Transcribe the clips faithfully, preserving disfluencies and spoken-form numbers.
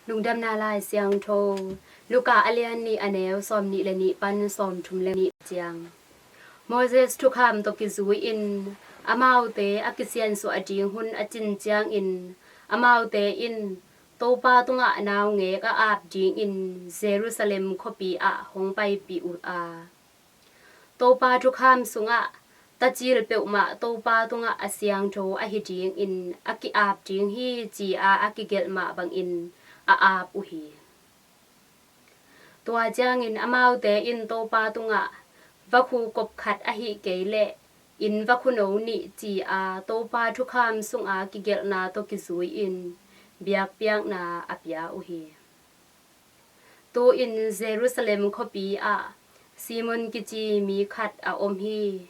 Lungdamna Lai Siangtho, Luka a lian nih, a neu sawm nih le nih pan sawm thum le nih ciang. Moses thukham tawh kizui-in amaute a kisiansuah ding hun a cin ciangin, amaute in Topa tungah naungek a ap dingin Jerusalem khuapi ah hong paipih uh a, Topa thukham sungah tacil peuhmah Topa tungah a siangtho ahi dingin a ki-ap ding hi, ci-a a kigelh mah bangin a ap uh hi. Tua ciangin amaute in Topa tungah vakhu kop khat ahih kei leh inn vakhu no nih, ci-a Topa thukham sunga kigelhna tawh kizui-in biakpiakna a pia uh hi. Tu-in Jerusalem khuapi ah Simon kici mi khat a om hi.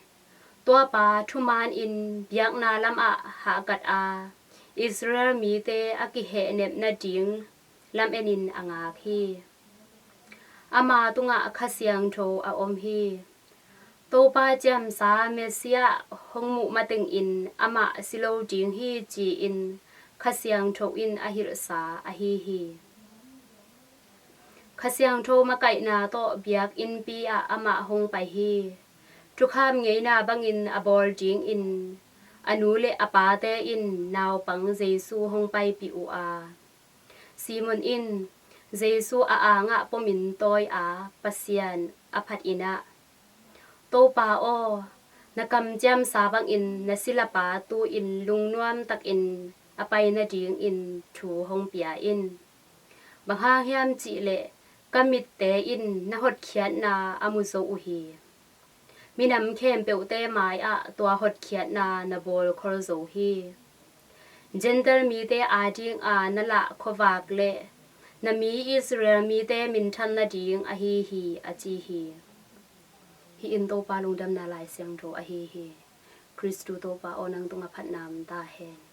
Tuapa thumanin biakna lamah hahkat a, Israel mite a kihehnep nading lamenin a ngak hi. Ama tungah Kha Siangtho a om hi. Topa ciamsa Messiah hong muh matengin amah si lo ding hi, ci-in Kha Siangtho in a hilhsa ahi hi. Kha Siangtho makaihna tawh biakinnpi ah amah hong pai hi. Thukham ngeina bangin a bawl dingin a nu le a pate in naupang Jesu hong paipih uh a, Simon in Jesu a angah pomin tawi a, Pasian a phat in ah, Topa aw, na kamciamsa bangin na silapa tu-in lungnuam takin a pai nadingin thu hong pia in. Bang hang hiam cihleh ka mitte in na hotkhiatna a mu zo uh hi. Minam khempeuhte mai-ah tua hotkhiatna na bawl khol zo hi. Gentile mite adinga na lah khuavak le na mi Israel mite minthan nading ahi hi, a ci hi. Hih in Topa Lungdamna Lai Siangtho ahi hi. Khristu Topa aw, nang tungah phatna om ta hen.